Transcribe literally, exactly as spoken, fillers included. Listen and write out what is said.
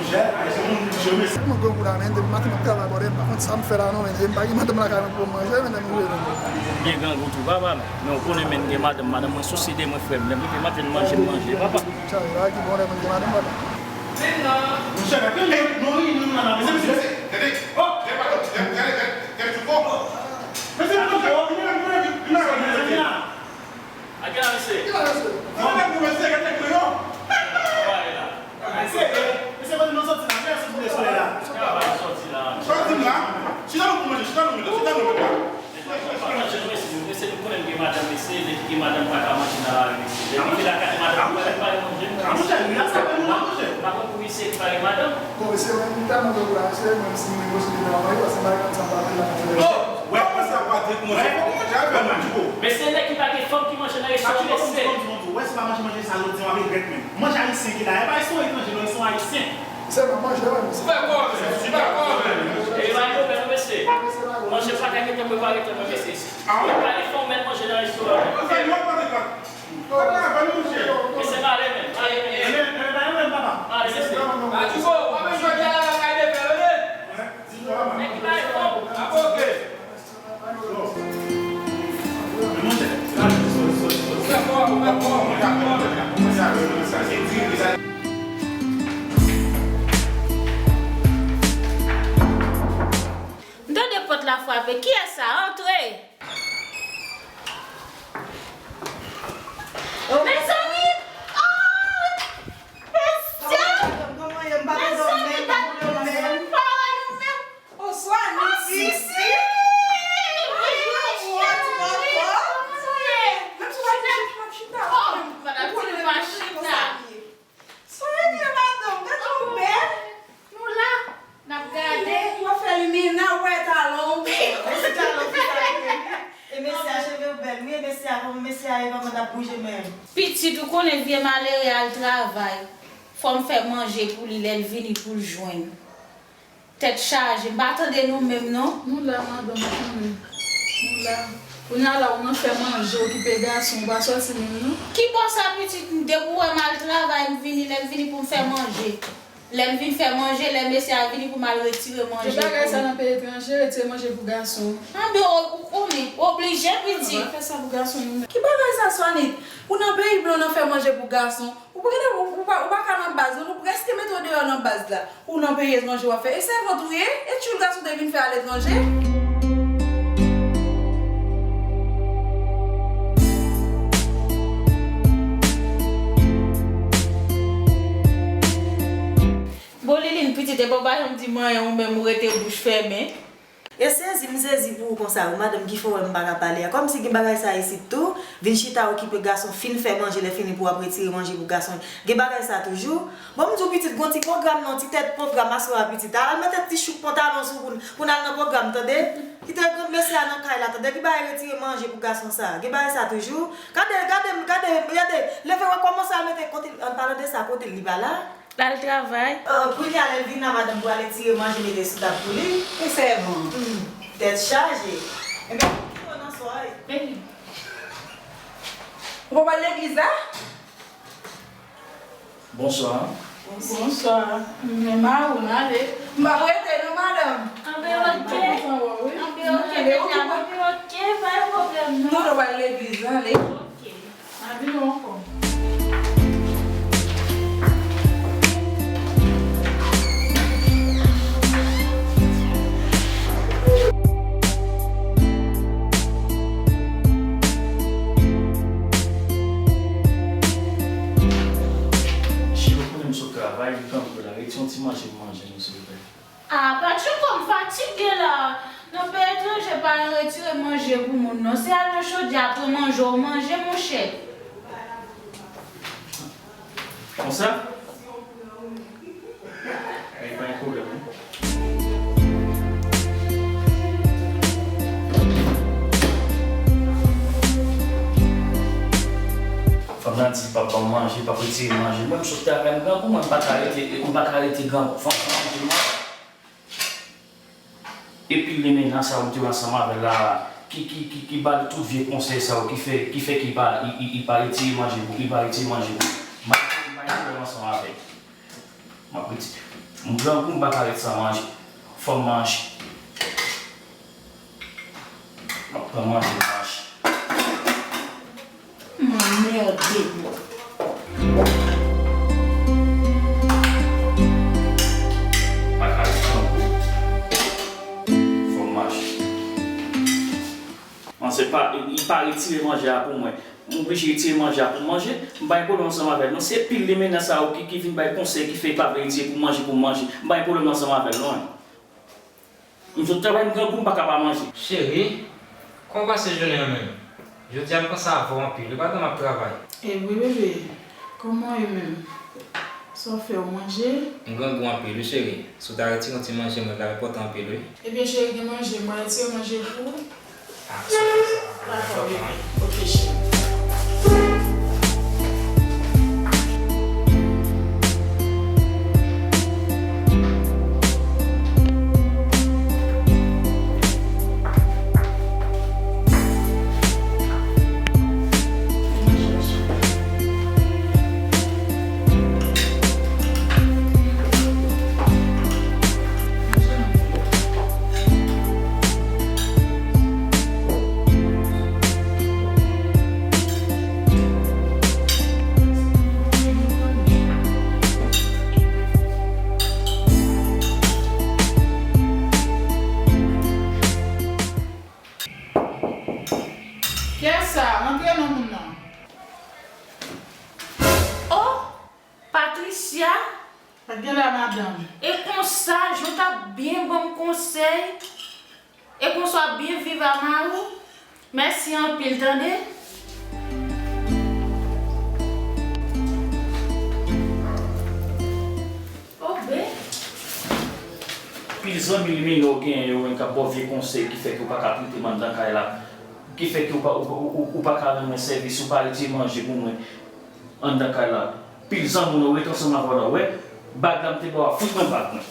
Mwen grangou la, men depi maten m ap travay, bòdè, m pa konn sa m fè la non, men m pa gen madanm lakay mwen pou m manje, men m jere. Byen grangou tou, papa, men ou konnen, men gen madanm, madanm mwen souse de mwen, frè m, lè m rive maten, m manje, m manje, papa. Sa, la ki bon, lè mwen gen madanm, papa. Monchè, gade yon, yon reyinyon la, mezanmi, se, gade, oh, gade, gade, gade, gade, gade, mezanmi, mezanmi, mezanmi, mezanmi. A ki la, mesye? Ki la, mesye? Gade nèg nou, mesye, gade nèg nou yo. Travay la. Mesye, mesye, kote nou soti la? Mesye, sou de solèy la. Travay soti la. Soti la. Chita nou pou manje, chita nou, mesye, chita nou, mesye. Mesye, mesye, nou konnen gen madanm, mesye, depi gen madanm pa ka manje nan lari, mesye. Depi se lakay madanm, pa gen manje. A, monchè, wi, la, sa fè nou la, monchè. Pa konn pou misye ki pa gen madanm. Bon, mesye, mwen, m tèlman grangou la, mesye, mwen, si mwen posede travay, paske m pa gen kòb sa m pa fè la, monchè. Oh, wè, kòman sa pa di, monchè? Kòman sa fè manje? Mesye, nèg ki pa gen fanm ki manje nan restoran, mesye. Wè, se pa manje, manje sa, lòt di, w ap regrèt menm. Manje ayisyen ki la, e pa, e se yon etranje, non, e se yon ayisyen. Mesye, m ap manje, wè, mesye. Fè kò, mesye, fè kò, mesye. E pa yon pwoblèm, mesye. Manje pa ka gentan prepare, tèt mwen, mesye. Ou pa gen fanm mèt manje nan restoran. Ou fè yon pòt de kòt. Mesye, m ale, men. M ale, men. Mesye, m ale, mesye. Atigo, w ap jwe jodi a la lakay de pè, tande? Nèg ki pa gen fanm. Ap oke. M tande pòt la frape. Kiyès sa? Antre! Mezanmi! Oh! Mesye! Mezanmi, pa wè nou menm. Bonswa, Nisi. Bonjou, ou antre ankò? Menm si w pa chita, w ap chita. Ou konnen nou chita. Sa w ye, madanm? Gade ou bèl. Nou la, n ap gade. Ou ap fè limena, ou wè talon. Mèsi talon, se sa k ye. E mesye a, cheve w bèl wi, e mesye a, kòman mesye a ye, kòman t ap bouje menm? Pitit, ou konnen vye malere al travay. Fò m fè manje pou li, lè l vini pou l jwenn. Tèt chaje, m pa tande nou menm non. Nou la, madanm, ou konnen. Nou la. Kounye a la, ou nan fè manje, okipe gason, ou pa sòti menm non. Ki bò sa, pitit? Depi w wè m al travay, m vini, lè m vini pou m fè manje. Lè m vin fè manje, lè mesye a vini pou m al retire manje pou li. Gen bagay sa nan peyi etranje, retire manje pou gason. Anben, ou, ou konnen, oblije, pitit. Ou pa fè sa pou gason nou menm. Ki bagay sa, Swanit? Ou nan peyi blan, w nan fè manje pou gason. Ou pa, ou, ou pa, ou pa ka nan baz, non, nou prèske mete w deyò nan baz la. Ou nan peyi etranje w ap fè. E sèvant ou ye? E tchoul gason te vin fè aletranje? Bon, Liline, pitit, epa w pa janm di m anyen, ou menm ou rete bouch fèmen. E sezi, m sezi pou ou konsa wi, madanm, ki fè w wè m pa ka pale a. Kòmsi gen bagay sa isit tou, vin chita okipe gason, fin fè manje, lè fini pou w ap retire manje pou gason. Gen bagay sa toujou. Bon, m di w pitit, gon ti pwogram non, ti tèt pwogram aswè a pitit. Al mete ti chouk pantalon sou pou, pou n al nan pwogram, tande? Kite granmesi a nan kay la, tande? Ki bagay retire manje pou gason sa? Gen bagay sa toujou. Gade, gade, gade, gade, leve wè kòman sa mete kote, an palan de sa, kote li pa la? L al travay. Oh, kounye a lè l vin la, madanm pou al retire manje mete sou tab pou li. E sèvant. Hmm, tèt chaje. Ebyen, kite w nan swa. Baby. Ou pa pral legliz la? Bonswa. Bonswa. Men mari w, n ale. M p ap rete non, madanm. Anben, oke. Mwen kontan wè w, wi. Anben, oke, anben, oke, pa gen pwoblèm non. Nou dwe al legliz, ale. Oke. Mwen vini ankò. Cheri, ou konnen m sot travay, li kanpe la. Retire yon ti manje pou manje nou, silvouplè. Ah, Patchouko, m fatige la. Nan peyi etranje, pa retire manje pou moun, non. Se al nan chodyè, pran manje w manje, monchè. Konsa? Ay, pa gen pwoblèm, non. Fanm nan di l p ap ban m manje, p ap retire manje. Mwen, m sot travay, m grangou, mwen, m pa ka rete, m pa ka rete grangou. Fò m fè manje, mwen. Epi limena sa ou te ansanm avè l la, ki, ki, ki, ki ba l tout vye konsèy sa yo, ki fè, ki fè ki pa, i, i, i pa retire manje pou, i pa retire manje pou. M pa, m pa gen pwoblèm ansanm avè l. M ap retire. M grangou, m pa ka ret san manje. Fò m manje. M ap pran manje, m manje. M anmède, bro. Pa ka ret grangou. Fò m manje. Non, se pa, li pa retire manje a pou mwen. M oblije retire manje a pou m manje. M pa gen pwoblèm ansanm avè l. Non, se pil de mennaj sa yo ki, ki vin bay konsèy, ki fè li pa vle retire pou m manje, pou m manje. M pa gen pwoblèm ansanm avè l, non. M sot travay, m grangou, m pa ka pa manje. Cheri, kòman w pase jounen an menm? Jodi a m panse avè w anpil wi, pandan m ap travay. E wi bebe, kòman w ye menm? Sa w fè, w manje? M grangou anpil wi cheri. Si w ta retire yon ti manje mwen, l t ap enpòtan anpil wi. Ebyen cheri, gen manje, mwen retire manje pou ou. Ah, sa, sa, sa, sa, sa, sa, sa. Dakò bebe. Ok cheri. Kiyès sa? Rantre non moun nan. Oh! Patricia? Sa k gen la, madanm? E konsa, jan w t ap byen ban m konsèy, e konsa w ap byen viv a mari w? Mèsi anpil, tande. Oh, ben. Pil zanmi limine w genyen yo menm k ap ba w vye konsèy ki fè ke w pa ka trete m anndan kay la, ki fè ke w pa, ou, ou, ou, ou pa ka rann mwen sèvis, ou pa retire manje pou mwen anndan kay la. Pil zanmi w ret ansanm avè w la, w wè, bag la m te ba w a, fout mwen bag mwen.